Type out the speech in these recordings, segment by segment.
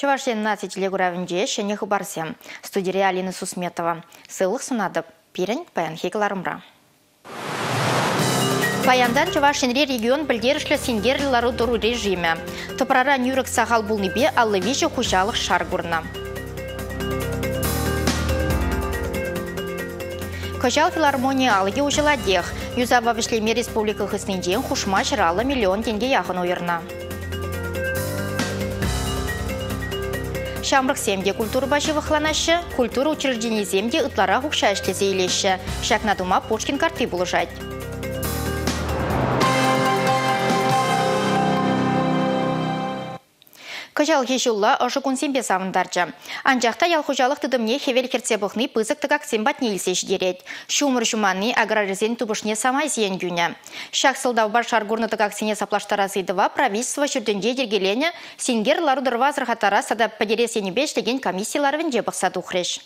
Чӑваш Ен наци телекуравӗнче ҫӗнӗ хыпарсем. Студире Алина Сусметова. Сывлӑх сунатӑп. Пирӗн паянхи кӑларӑмра. Паянтан Чӑваш Енре регион пӗлтерӗшлӗ синкерлӗ лару-тӑру режимӗ. Тӑпрара нӳрӗк сахал пулнипе 53 хуҫалӑх шар курнӑ. Кӑҫал филармони алӑкӗ уҫӑлатех. Юсава вӗҫлеме республика хыснинчен хушма 150 миллион тенкӗ яхӑн уйӑрнӑ. Ҫамрӑксем те культурӑпа ҫывӑхланаҫҫӗ, культура учрежденийӗсем те ытларах укҫа ӗҫлесе илеҫҫӗ. Ҫакна тума Пушкин картти пулӑшать. Кӑҫалхи ҫулла ӑшӑ кунсемпе савӑнтарчӗ. Анчах та ял хуҫалӑх тытӑмне хӗвел хӗртсе пӑхни пысӑк тӑкаксем патне илсе ҫитерет. Ҫумӑр ҫуманни аграрисен тупӑшне самай сиен кӳнӗ. Ҫак сӑлтавпа шар курнӑ тӑкаксене саплаштарас ыйтӑва правительство ҫуртӗнче йӗркеленӗ синкер лару-тӑрӑва асӑрхаттарас тата пӗтерес енӗпе ӗҫлекен комисси ларӑвӗнче пӑхса тухрӗҫ.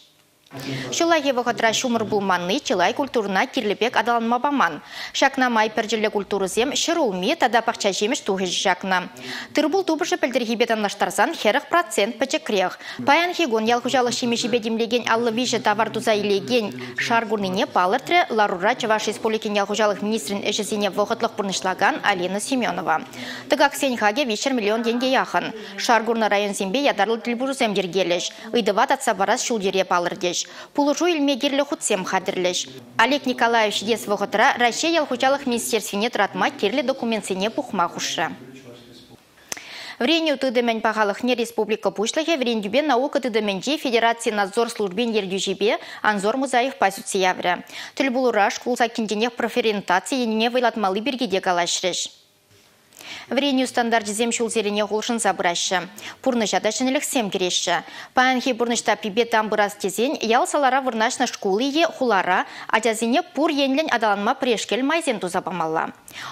Ҫуллахи вӑхӑтра ҫумӑр пулманни чылай культурӑна кирлӗ пек аталанма паман. Ҫакна май пӗрчӗллӗ культурӑсем ҫӗрулми тата пахча-ҫимӗҫ тухӑҫӗ чакнӑ. Тыр-пул тупӑшӗ пӗлтӗрхипе танлаштарсан 40% пӗчӗкрех. Паянхи кун ял хуҫалӑх ҫимӗҫӗпе тимлекен 53 тавар туса илекен шар курнине палӑртрӗ ларура Чӑваш Республикин ял хуҫалӑх министрӗн ӗҫӗсене вӑхӑтлӑх пурнӑҫлакан Алина Семенова. Тӑкаксен хакӗ 300 миллион тенке яхӑн. Шар курнӑ районсемпе ятарлӑ тӗлпулусем йӗркелӗҫ. Ыйтӑва татса парас ҫул-йӗре палӑртӗҫ. Пулӑшу илме кирлӗ хутсем хатӗрлӗҫ. Олег Николаев ҫитес вӑхӑтра Раҫҫей ял хуҫалӑх министерствине тӑратма кирлӗ документсене пухма хушрӗ. Вӗренӳ тытӑмӗн пахалӑхне республика Пуҫлӑхӗ вӗрентӳпе наука тытӑмӗнчи Федераци надзор службин ертӳҫипе Анзор Музаевпа сӳтсе яврӗ. Тӗлпулура шкул саккинченех профориентаци енне вӑйлатмалли пирки те калаҫрӗҫ. Вӗренӳ стандарчӗсем ҫулсеренех улшӑнса пыраҫҫӗ. Пурнӑҫа та ҫӗнӗлӗхсем кӗреҫҫӗ. Паянхи пурнӑҫ таппипе тан пырас тесен ял-салара вырнаҫнӑ шкул-и е хулара ачасене пур енлӗн аталанма пӗрешкел майсем туса памалла.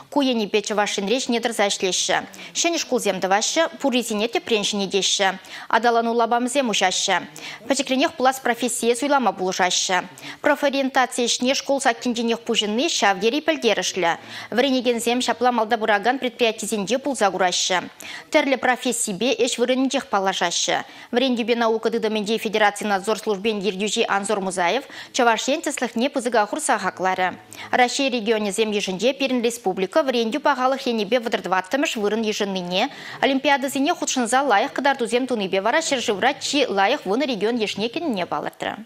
Ку енӗпе Чӑваш Енре ҫине тӑрса ӗҫлеҫҫӗ. Ҫӗнӗ шкулсем тӑваҫҫӗ, пуррисене тӗпрен ҫӗнетеҫҫӗ. Аталану лапамӗсем уҫаҫҫӗ. Пӗчӗкренех пулас профессие суйлама пулӑшаҫҫӗ. Профориентаци ӗҫне шкул саккинченех пуҫӑнни ҫав тери пӗлтерӗшлӗ. Вӗренекенсем ҫапла малта пыракан предприятисенче пулса кураҫҫӗ. Тӗрлӗ профессипе ӗҫ вырӑнӗнчех паллашаҫҫӗ. Вӗрентӳпе наука тытӑмӗнчи Федераци надзор службин ертӳҫи Анзор Музаев Чӑваш Ен тӗслӗхне пысӑка хурса хакларӗ. Раҫҫей регионӗсем йышӗнче пирӗн республика вӗрентӳ пахалӑх енӗпе 34-мӗш вырӑн йышӑннине, олимпиадӑсене хутшӑнса лайӑх кӑтартусем тунипе вара ҫӗршывра чи лайӑх вунӑ регион йышне кӗнине палӑртрӗ.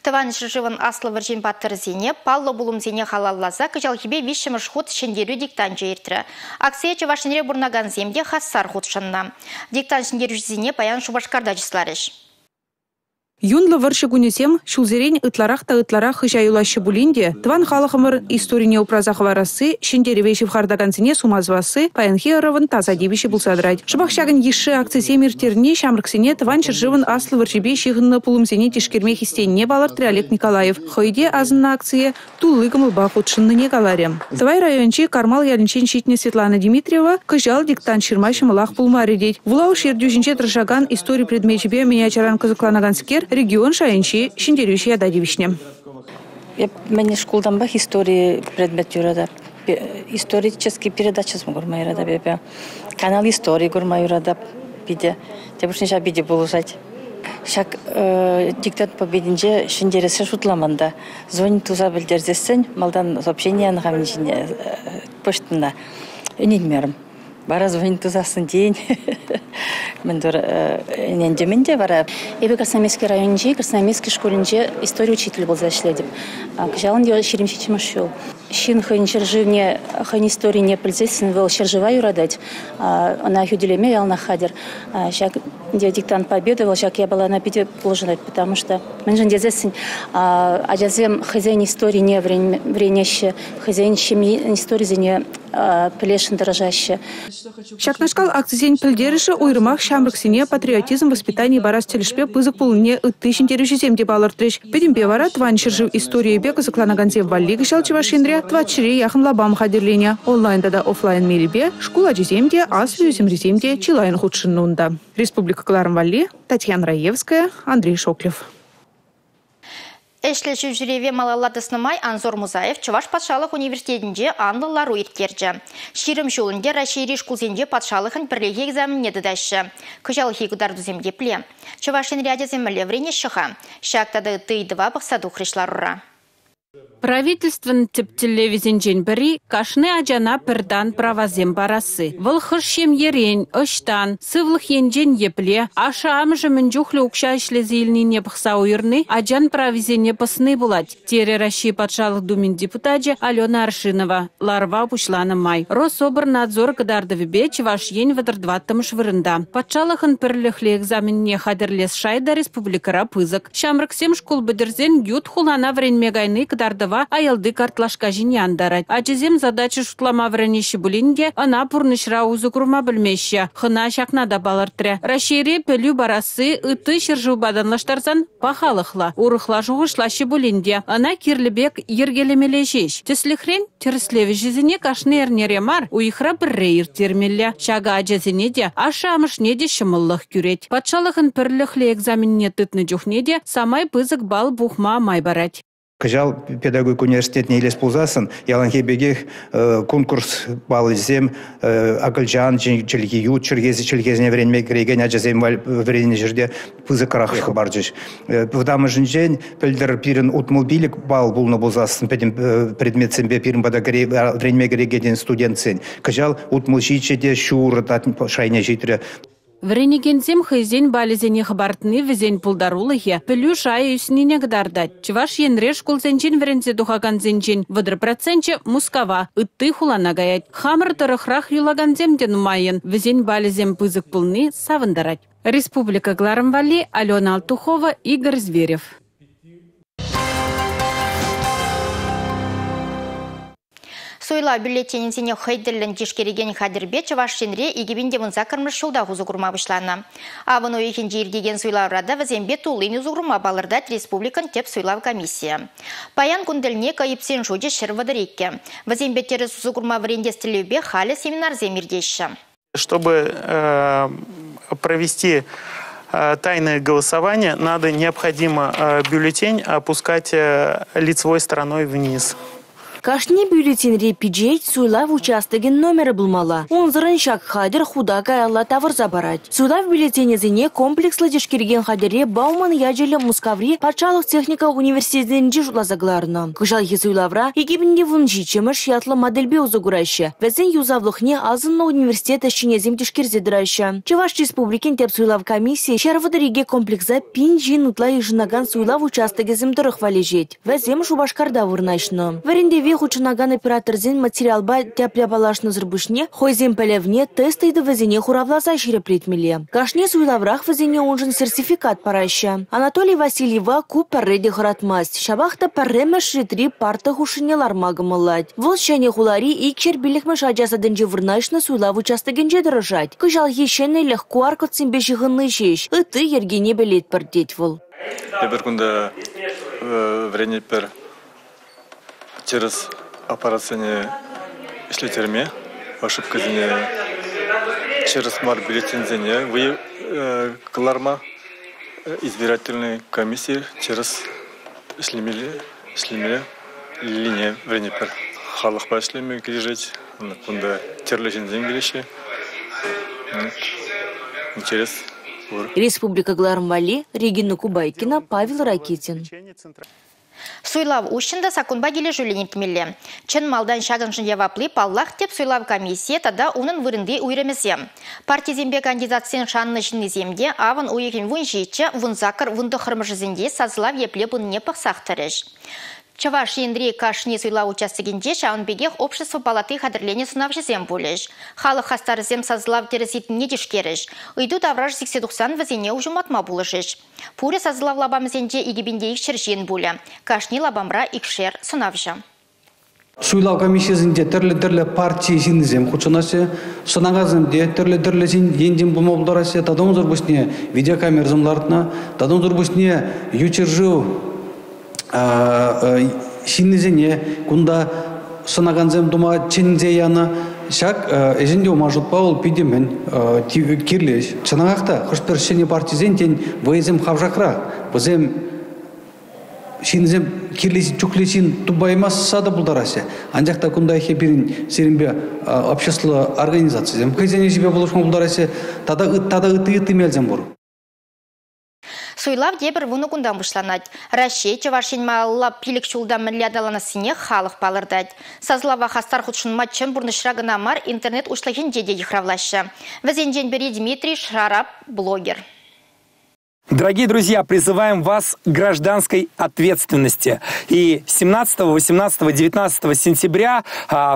Тӑван ҫӗршывӑн Аслӑ вӑрҫин паттӑрӗсене, паллӑ пулӑмсене халалласа кӑҫалхипе виҫҫӗмӗш хут Ҫӗнтерӳ диктанчӗ иртрӗ. Акцие Чӑваш Енре пурӑнакансем те хастар хутшӑннӑ. Диктант ҫӗнтерӳҫисене паян Шупашкарта чысларӗҫ. Юнлӑ вӑрҫӑ кунӗсем ҫулсерен ытларах та ытларах хыҫа юлаҫҫӗ пулин те тӑван халӑхӑмӑр историне упраса хӑварасси, ҫӗнтерӗве ҫывхартакансене сума сӑвасси паянхи ӑрӑвӑн таса тивӗҫӗ пулса тӑрать. Шӑпах ҫакӑн йышши акцисем ирттерни ҫамрӑксене Тӑван ҫӗршывӑн Аслӑ вӑрҫипе ҫыхӑннӑ пулӑмсене тишкерме хистенине палӑртрӗ Олег Николаев. Хӑй те асӑннӑ акцие тулли кӑмӑлпа хутшӑннине каларӗ. Тӑвай районӗнчи Кармал ялӗнчен ҫитнӗ Светлана Дмитриева кӑҫал диктант ҫырма ҫӑмӑлах пулмарӗ тет. Вулавӑш ертӳҫинче тӑрӑшакан истори предмечӗпе мӗн ачаран кӑсӑкланаканскер регион шайӗнчи ҫӗнтерӳҫӗ ята тивӗҫнӗ. Эп мӗн шкултанпах истори предмет юратап. Исторический передачӑсем курма юратап эпӗ. Канал истори курма юратап питӗ. Тепӗр ҫав питӗ пулӑшать. Ҫак диктант побединче ҫӗнтерессе шутламан та. Звонить туса пӗлтерсессӗн малтан сообщение янӑ ҫине почтӑна ӗненмерӗм. Вара звонить тусассӑн тен, мӗн тур ӗнентӗм ӗнтӗ вара. Эпӗ Красноармейски районӗнчи Красноармейски шкулӗнче истори учителӗ пулса ӗҫлетӗп. Кӑҫал ӗнтӗ 27-мӗш ҫул. Ҫын хӑйӗн ҫӗршывне, хӑйӗн историне пӗлсессӗн вӑл ҫӗршыва юратать, ӑна хӳтӗлеме яланах хатӗр. Ҫак диктант Победы вӑл ҫак япалана питӗ пулӑшать, потому что мӗншӗн тесессӗн ачасем хӑйсен историне вӗренеҫҫӗ, хӑйсен ҫемйин историсене пӗлесшӗн тӑрӑшаҫҫӗ. Ҫакнашкал акцисен пӗлтерӗшӗ уйрӑмах ҫамрӑксене патриотизм воспитанийӗ парас тӗлӗшпе пысӑк пулнине ытти ҫӗнтерӳҫӗсем те палӑртрӗҫ. Пӗтӗмпе вара Тӑван ҫӗршыв историйӗпе кӑсӑкланакансем валли кӑҫал Чӑваш Енре 400 яхӑн лапам хатӗрленӗ. Онлайн тата офлайн мелӗпе шкул ачисем те, аслӑ ӳсӗмрисем те чылайӑн хутшӑннӑ унта. Республика кӑларӑм валли Татьяна Раевская, Андрей Шоклев. Ӗҫлӗ ҫӳлҫӳреве малалла тӑснӑ май Анзор Музаев Чӑваш патшалӑх университетӗнче анлӑ лару ирттерчӗ. 20 ҫул ӗнтӗ Раҫҫейри шкулсенче патшалӑхӑн пӗрлехи экзаменне тытаҫҫӗ. Кӑҫалхи кӑтартусем епле? Чӑваш Енри ачасем мӗнле вӗренеҫҫӗ-ха? Ҫак тата ытти ыйтӑва пӑхса тухрӗҫ ларура. Правительствӑн тӗп тӗллевӗсенчен пӗри – кашни ачана пӗр тан правасем парасси. Вӑл хӑш ҫемьерен, ӑҫтан, сывлӑх енчен епле, ашшӗ-амӑшӗ мӗн чухлӗ укҫа ӗҫлесе илнине пӑхса уйӑрни ачан прависене пӑсни пулать, терӗ Раҫҫей Патшалӑх Думин депутачӗ Алена Аршинова ларӑва пуҫланӑ май. Рособрнадзор кӑтартӑвӗпе Чӑваш Ен 34-мӗш вырӑнта. Патшалӑхӑн пӗрлӗхлӗ экзаменне хатӗрлес шай та республикӑра пысӑк. Ҫамрӑксем шкул пӗтерсен ют хулана вӗренме кайни кӑтартӑва аялти картлашка ҫине антарать. Ачасем задача шутлама вӗренеҫҫӗ пулин те ӑна пурнӑҫра усӑ курма пӗлмеҫҫӗ. Хӑна ҫакна та палӑртрӗ. Раҫҫейре пӗлӳ парасси ытти ҫӗршывпа танлаштарсан пахалӑхлӑ. Урӑхла шухӑшлаҫҫӗ пулин те ӑна кирлӗ пек йӗркелемелле ҫеҫ. Тӗслӗхрен, тӗрӗслев ӗҫӗсене кашни эрнере мар, уйӑхра пӗрре ирттермелле. Ҫакӑ ачасене те, ашшӗ-амӑшне те ҫӑмӑллӑх кӳрет. Патшалӑхӑн пӗрлӗхлӗ экзаменне тытнӑ чухне те самай пысӑк балл пухма май парать. Кӑҫал педагогика университетне илес пулсассӑн яланхи пекех конкурс паллисем акӑлчан чӗлхи, ют чӗлхесене вӗренме кӗрекен ачасем вӗреннӗ ҫӗрте пысӑкрах хӑпарчӗҫ. Вӑтамӑшӗнчен пӗлтӗр пирӗн 65 балл пулнӑ пулсассӑн пӗтӗм предметсемпе пирӗн пата вӗренме кӗрекен студентсен кӑҫал 67 те ҫур шайне ҫитрӗ. Вӗренекенсем хӑйсен балӗсене хӑпартни вӗсен пултарулӑхӗ, пӗлӳ шайӗ ӳснине кӑтартать. Чӑваш Енре шкулсенчен вӗренсе тухакансенчен 30% Мускава, ытти хулана каять. Хамӑр тӑрӑхрах юлакансем те нумаййӑн. Вӗсен балӗсем пысӑк пулни савӑнтарать. Республика кӑларӑм валли Алена Алтухова, Игорь Зверев. Суйлав бюллетенӗсене хӑй тӗллӗн тишкерекен хатӗрпе Чӑваш Енре 2018 ҫулта усӑ курма пуҫланӑ. Авӑн уйӑхӗнче иртекен суйлавра та вӗсемпе туллин усӑ курма палӑртать республикӑн тӗп суйлав комиссийӗ. Паян кун тӗлне КАИПсен шучӗ 132. Вӗсемпе тӗрӗс усӑ курма вӗрентес тӗллевпе халӗ семинарсем иртеҫҫӗ. Чтобы провести тайное голосование, надо необходимо бюллетень опускать лицевой стороной вниз. Кашни бюллетеньре пичет суйлав участокӗн номерӗ пулмалла. Унсӑрӑн ҫак хатӗр хута каялла тавӑрса парать. Суйлав бюллетенӗсене комплекслӑ тишкерекен хатӗре Бауман ячӗллӗ Мускаври патшалӑх техника университетӗнче шутласа кӑларнӑ. Кӑҫалхи суйлавра 2017-мӗш ятлӑ модельпе усӑ кураҫҫӗ. Вӗсен юсавлӑхне асӑннӑ университет ӗҫченӗсем тишкерсе тӑраҫҫӗ. Чӑваш Республикин тӗп суйлав комиссийӗ 132 комплекса пин ҫын ытла йышӑнакан суйлав участокӗсем тӑрӑх валеҫет. Вӗсем Шупашкарта вырнаҫнӑ. Вӗрентӗве хутшӑнакан операторсен материалпа тӗплӗ паллашнӑсӑр пуҫне хӑйсен пӗлӗвне тест ыйтӑвӗсене хуравласа ҫирӗплетмелле. Кашни суйлаврах вӗсене уншӑн сертификат параҫҫӗ. Анатолий Васильева ку пӗрре те хӑратмасть. Ҫапах та пӗрремӗш ретри парта хушшине ларма кӑмӑллать. Вӑл Ҫӗнӗ хулари 205-мӗш ача садӗнче вырнаҫнӑ суйлав участокӗнче тӑрӑшать. Кӑҫалхи ҫӗнӗлӗх QR-кодсемпе ҫыхӑнни ҫеҫ. Ытти йӗркене пӗлетпӗр, тет вӑл. Эпир кунта вӗренетпӗр тӗрӗс аппаратсене ӗҫлеттерме, ошибкӑсене тӗрӗс мар бюллетеньсене кӑларма, избирательнӑй комисси тӗрӗс ӗҫлемеллине вӗренетпӗр. Халӑхпа ӗҫлеме килӗшет, кунта тӗрлӗ ҫынсем килеҫҫӗ. Интерес пур. Республика кӑларӑм валли Регина Кубайкина, Павел Ракитин. Суйлав уҫҫӑн та саккунпа килӗшӳллӗн иртмелле. Чӑн малтан ҫакӑншӑн явапли, паллах, тӗп суйлав комиссийӗ тата унӑн вырӑнти уйрӑмӗсем. Партисемпе кандидатсен шаннӑ ҫыннисем те авӑн уйӑхӗн 17, 18, 19-мӗшӗсенче сасӑлав епле пынине пӑхсах тӑрӗҫ. Чӑваш Енри кашни суйлав участокӗнче ҫавӑн пекех общество палати хатӗрленӗ сӑнавҫӑсем пулӗҫ. Халӑх хастарӗсем сасӑлав тӗрӗс иртнине тишкерӗҫ. Ыйту тавраш сиксе тухсан вӗсене уҫӑмлатма пулӑшӗҫ. Пурӗ сасӑлав лапамӗсенче 2002 ҫын пулӗ. Кашни лапамра икшер сӑнавҫӑ. Суйлав комиссийӗсенче тӗрлӗ-тӗрлӗ парти ҫыннисем хутшӑнаҫҫӗ, сӑнакансем те тӗрлӗ-тӗрлӗ енчен пулма пултараҫҫӗ. Тата унсӑр пуҫне видеокамерӑсем лартнӑ, тата унсӑр пуҫне ют ҫӗршыв ҫыннисене кунта сӑнакансем тума чӗнсе янӑ. Ҫак ӗҫӗн те ума шутпа вӑл питӗ мӗн кирлӗ ӗҫ. Чӑнахах та хӑш-пӗр ҫӗнӗ партисен тен вӑйӗсем хавшакрах. Вӗсем Ҫынсем кирлӗ чухлӗ ҫын тупаймасса та пултараҫҫӗ. Анчах та кунта пирӗн сирӗнпе общество организацисем хӑйсен ӗҫӗпе пулӑшма пултараҫҫӗ тата ытти мелсем пур. Суйлав тепӗр 10 кунтан пуҫланать. Раҫҫей Чӑваш Ен малалла 5 ҫулта мӗнле аталанассине халӑх палӑртать. Сасӑлава хастар хутшӑнма чӑн пурнӑҫра кӑна мар интернет уҫлӑхӗнче те йыхравлаҫҫӗ. Вӗсенчен пӗри Дмитрий Шарап блогер. Дорогие друзья, призываем вас к гражданской ответственности. И 17, 18, 19 сентября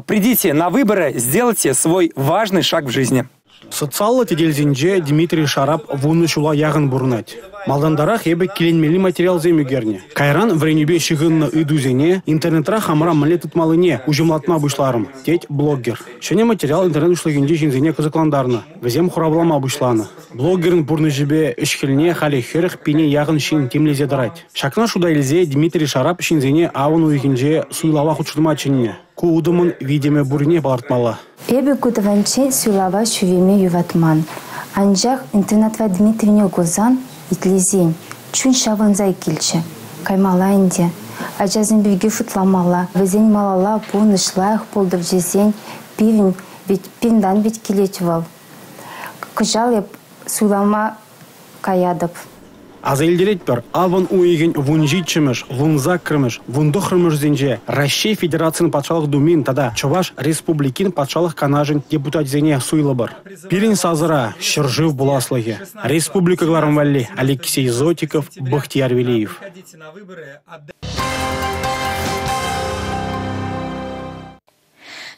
придите на выборы, сделайте свой важный шаг в жизни. Социаллӑ тетелсенче Дмитрий Шарап 10 ҫула яхӑн пурӑнать. Малтантарах эпӗ киленмелли материалсем ӳкернӗ. Кайран вӗренӳпе ҫыхӑннӑ ыйтусене интернетра хамӑра мӗнле тытмаллине уҫӑмлатма пуҫларӑм, тет блогер. Ҫӗнӗ материал интернет уҫлӑхӗнчи ҫынсене кӑсӑклантарнӑ. Вӗсем хуравлама пуҫланӑ. Блогерӑн пурнӑҫӗпе ӗҫ-хӗлне халӗ 40 пине яхӑн ҫын тимлесе тӑрать. Ҫакна шута илсе Дмитрий Шарап ҫынсене авӑн уйӑхӗнче суйлава хутшӑнма чӗннӗ. Ку утӑмӑн витӗмӗ пуррине палӑртмалла. Эпӗ ку тӑванччен суйлава ҫӳреме юратман. Анчах интернатра Дмитрине курсан, итлесен, чун ҫаврӑнса килчӗ. Каймалла ӗнтӗ. Ачасем пирки шутламалла. Вӗсен малалла пурнӑҫ лайӑх пултӑр тесен пирӗн ведь пиртан ведь килет вӑл. Кӑҫал эп суйлама каятӑп. Аса илтеретпӗр, авӑн уйӑхӗн 17-мӗш, 18-мӗш, 19-мӗшӗсенче Раҫҫей Федерацийӗн Патшалӑх Думин тата Чӑваш Республикин Патшалӑх Канашӗн депутачӗсене суйлӑпӑр. Пирӗн сасӑра – ҫӗршыв пуласлӑхӗ. Республика кӑларӑм валли Алексей Зотиков, Бахтияр Велиев.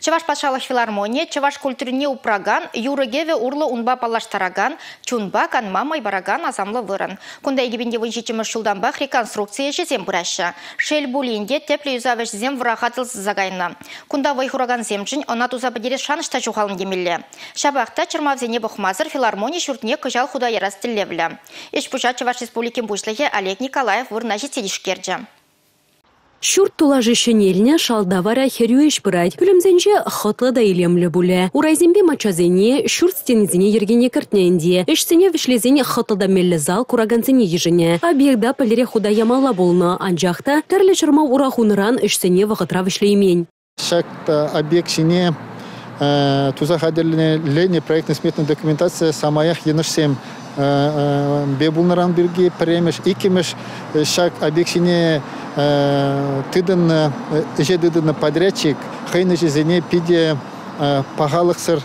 Чӑваш патшалӑх филармонийӗ чӑваш культурине упракан, юрӑ-кӗвӗ урлӑ унпа паллаштаракан, чунпа канма май паракан асамлӑ вырӑн. Кунта 2017-мӗш ҫултанпах реконструкци ӗҫӗсем пыраҫҫӗ. Шел пулин те, тӗплӗ юсав ӗҫӗсем вӑраха тӑсӑлса кайнӑ. Кунта вӑй хуракансемшӗн ӑна туса пӗтерес шанӑҫ та ҫухалнӑ темелле. Ҫапах та чӑрмавсене пӑхмасӑр филармони ҫуртне кӑҫал хута ярас тӗллевлӗ. Ӗҫ-пуҫа Чӑваш Республикин Пуҫлӑхӗ Олег Николаев вырӑна ҫитсе тишкерчӗ. Ҫурт тулашӗ ҫӗнелнӗ, шалта вара хӗрӳ ӗҫ пырать. Пӳлӗмсенче хӑтлӑ та илемлӗ пулӗ. Урайсемпе маччасене, ҫурт стенисене йӗркене кӗртнӗ ӗнтӗ. Ӗҫсене вӗҫлесен хӑтлӑ та меллӗ зал куракансене йышӑнӗ. Объекта пӗлтӗрех хута ямалла пулнӑ, анчах та тӗрлӗ чӑрмав ура хунӑран ӗҫсене вӑхӑтра вӗҫлеймен. Ҫак объект ҫине туса хатӗрленӗ проектно-сметная документация самаях йӑнӑшсем пулнӑран пирки пӗрремӗш, иккӗмӗш ҫак объект ҫине тытӑннӑ, ӗҫе тытӑннӑ подрядчик хӑйӗн ӗҫӗсене питӗ пахалӑхсӑр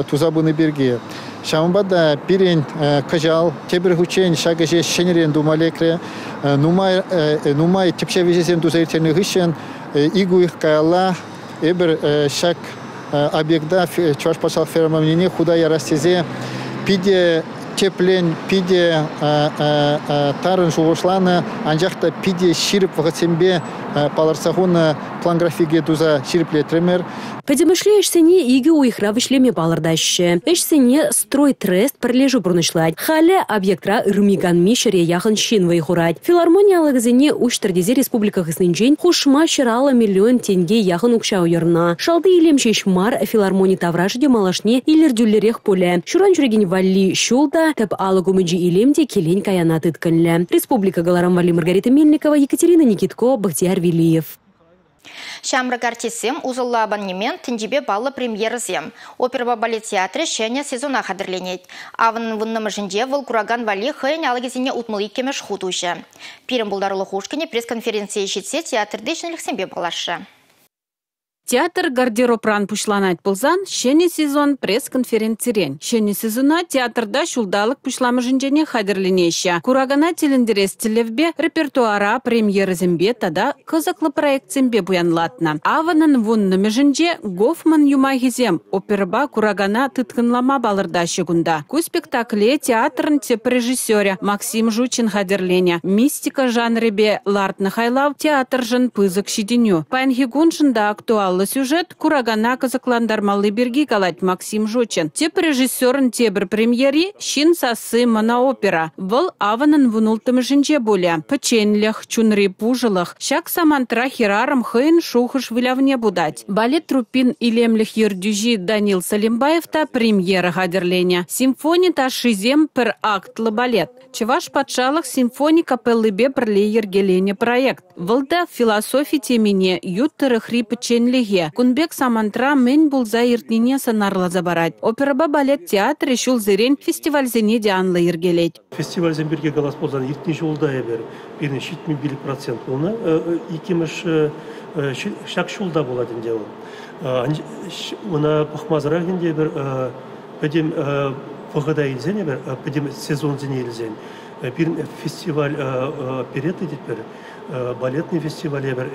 туса пынӑ пирки. Ҫавӑнпа та пирӗн кӑҫал тепӗр хутчен ҫак ӗҫе ҫӗнӗрен тума лекрӗ. Нумай, нумай тӗпчев ӗҫӗсем туса ирттернӗ хыҫҫӑн ик уйӑх каялла эпир ҫак объекта Чӑваш патшалӑх филармонине хута ярас тесе питӗ тӗплӗн, питӗ тарӑн шухӑшланӑ, анчах та питӗ ҫирӗп вӑхӑтсемпе палӑртса хунӑ план графике туса ҫирӗплетрӗмӗр. Пӗтӗмӗшле ӗҫсене 2 уйӑхра вӗҫлеме палӑртаҫҫӗ. Ӗҫсене «Стройтрест» пӗрлешӳ пурнӑҫлать. Халӗ объектра ырми-канми ҫӗре яхӑн ҫын вӑй хурать. Филармони алӑкӗсене уҫтӑр тесе республика хыснинчен хушма 150 миллион тенке яхӑн укҫа уйӑрнӑ. Шалти илем ҫеҫ мар, филармони таврашӗ те малашне илӗртӳллӗрех пулӗ. Ҫуран ҫӳрекен валли ҫул та, тӗп алӑк умӗнчи илем те килен-каяна тыткӑнлӗ. Республика кӑларӑм валли Маргарита Мельникова, Екатерина Никитко, Бахтияр Велиев. Ҫамрӑк артистсем усӑллӑ абонемент тӗнчипе паллӑ премьерӑсем. Оперӑпа балет театрӗ ҫӗнӗ сезона хатӗрленет. Авӑн вуннӑмӗшӗнче вӑл куракан валли хӑйӗн алӑкӗсене 62-мӗш хут уҫӗ. Пирӗн пултарулӑх ушкӑнӗ пресс-конференцие ҫитсе театрти ҫӗнӗлӗхсемпе паллашрӗ. Театр гардеробран пуҫланать пулсан, ҫӗнӗ сезон пресс-конференцирен. Ҫӗнӗ сезона театрта ҫулталӑк пуҫламӑшӗнченех хатӗрленеҫҫӗ. Куракана тӗлӗнтерес тӗллевпе репертуара премьерӑсемпе тата кӑсӑклӑ проектсемпе пуянлатнӑ. Авӑнӑн 10-мӗшӗнче Гофман юмахӗсем оперӑпа куракана тыткӑнлама палӑртаҫҫӗ кунта. Ку спектакле театрӑн тӗп режиссерӗ Максим Жучин хатӗрленӗ. Мистика жанрӗпе лартнӑ хайлав театршӑн пысӑк ҫитӗнӳ. Паянхи куншӑн та актуаллӑ сюжет куракана кӑсӑклантармалли пирки калать Максим Жучин. Тӗп режиссерӑн тепӗр премьери «Ҫын сасси» моноопера. Вӑл авӑнӑн 16-мӗшӗнче пулӗ. Пӗчченлӗх, чунри пушӑлӑх. Ҫак самантра хӗрарӑм хӑйӗн шухӑш вылявне путать. Балет труппин илемлӗх ертӳҫи Данил Салимбаев та премьера хатӗрленӗ. Симфони ташшисем пӗр актлӑ балет. Чӑваш патшалӑх симфони капеллипе пӗрле йӗркеленӗ проект. Вӑл та философи темине, ют тӑрӑхри пӗчченлӗхе, кун пек самантра мӗн пулса иртнине сӑнарласа парать. Оперӑпа балет театрӗ ҫулсерен фестивальсене те анлӑ йӗркелет. Фестивальсем пирки калас пулсан, иртнӗ ҫулта эпир пирӗн 75% пулнӑ, иккӗмӗш ҫак ҫулта пулать ӗнтӗ вӑл. Ӑна пӑхмасӑрах ӗнтӗ эпир пӗтӗм вӑхӑта илсен эпир, пӗтӗм сезонсене илсен, пирӗн фестиваль оперетта тетпӗр, балетный фестиваль эпир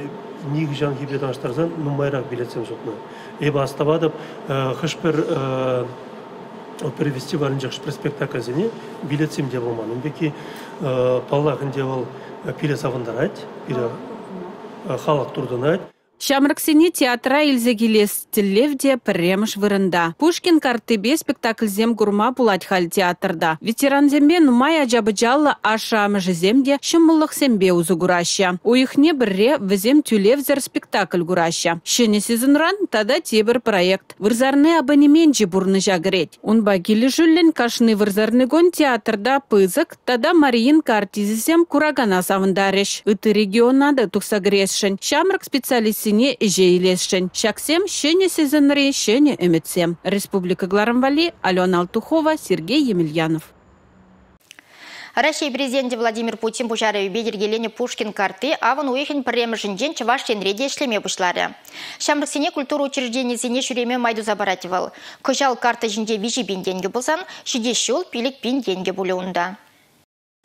нихӑҫанхипе танлаштарсан нумайрах билетсем сутнӑ. Эпӗ астӑватӑп, хӑш-пӗр опера фестивалӗнче хӑш-пӗр спектакльсене билетсем те пулман. Ун пекки, паллах, ӗнтӗ вӑл пире савӑнтарать, пире халӑх туртӑнать. Ҫамрӑксене театра илсе килес тӗллев те пӗрремӗш вырӑнта. Пушкин карттипе спектакльсем курма пулать халь театрта. Ветерансемпе нумай ача-пӑчаллӑ ашшӗ-амӑшӗсем те ҫӑмӑллӑхсемпе усӑ кураҫҫӗ. Уйӑхне пӗрре вӗсем тӳлевсӗр спектакль кураҫҫӗ. Ҫӗнӗ сезонран тата тепӗр проект. Вырсарни абонеменчӗ пурнӑҫа кӗрет. Унпа килӗшӳллӗн кашни вырсарни кун театрта пысӑк тата Мариинка артисчӗсем куракана савӑнтарӗҫ. Ытти региона та тухса кӗресшӗн, ҫамрӑк специалистсене ӗҫе илесшӗн. Ҫаксем ҫӗнӗ сезонри ҫӗнӗ ӗмӗтсем. Республика кӑларӑм валли Алена Алтухова, Сергей Емельянов. Раҫҫей Президенчӗ Владимир Путин пуҫарӑвӗпе йӗркеленӗ Пушкин картти авӑн уйӑхӗн пӗрремӗшӗнчен Чӑваш Енре те ӗҫлеме пуҫларӗ. Ҫамрӑксене культура учрежденийӗсене ҫӳреме май туса парать вӑл. Кӑҫал карта ҫинче 3 000 тенкӗ пулсан, ҫитес ҫул 5 000 тенкӗ пулӗ унта.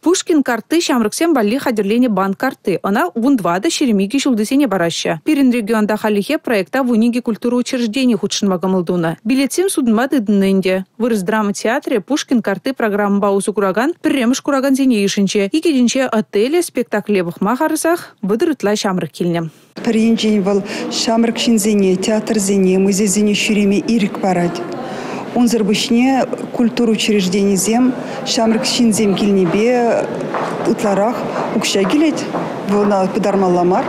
Пушкин картти ҫамрӑксем валли хатӗрленӗ банк картти. Ӑна 14-22 ҫултисене параҫҫӗ. Пирӗн регионта хальлӗхе проекта 12 культура учрежденийӗ хутшӑнма кӑмӑл тунӑ. Билетсем сутӑнма тытӑннӑ ӗнтӗ. Вырӑс драма театрӗ Пушкин картти программӑпа усӑ куракан пӗрремӗш куракансене йышӑнчӗ. Икӗ тӗнче отеле спектакле пӑхма харӑсах 30 ытла ҫамрӑк килнӗ. Пӗр енчен вӑл ҫамрӑк ҫынсене, театрсене, музейсене ҫӳреме ирӗк парать. Унсӑр пуҫне культура учрежденийӗсем ҫамрӑк ҫынсем килнипе ытларах укҫа килет. Вӑл пытармалла мар.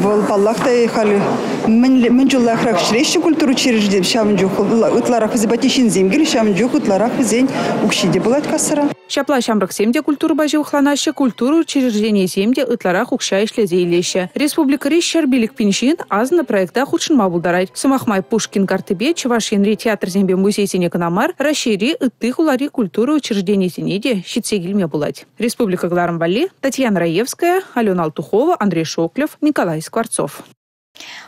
Вӑл, паллах та, халь мӗн чул лайӑхрах ӗҫлеҫҫӗ культура учрежденийӗсем, ҫавӑн чух ытларах вӗсем патне ҫынсем килӗҫ, ҫавӑн чух ытларах вӗсен укҫи те пулать кассӑра. Ҫапла ҫамрӑксем те культурӑпа ҫывӑхланаҫҫӗ, культура учрежденийӗсем те ытларах укҫа ӗҫлесе илеҫҫӗ. Республикӑри 105 000 ҫын асӑннӑ проекта хутшӑнма пултарать. Сӑмах май, Пушкин карттипе Чӑваш Енри театрсемпе музейсене кӑна мар, Раҫҫейри ытти хулари культура учрежденийӗсене те ҫитсе килме пулать. Республика кӑларӑм валли Татьяна Раевская, Алена Алтухова, Андрей Шоклев, Николай Скворцов.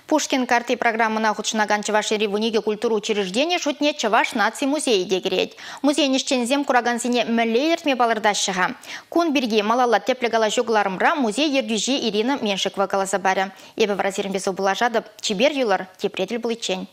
Пушкин картти программӑна хутшӑнакан Чӑваш Енри 12 культура учрежденийӗ шутне Чӑваш наци музейӗ те кӗрет. Музейӗн ӗҫченӗсем куракансене мӗнле илӗртме палӑртаҫҫӗ-ха? Кун пирки малалла тӗплӗ калаҫу кӑларӑмра музей ертӳҫи Ирина Меньшикова каласа парӗ. Эпӗ вара сирӗнпе сывпуллашатӑп. Чипер юлӑр, тепре тӗл пуличчен.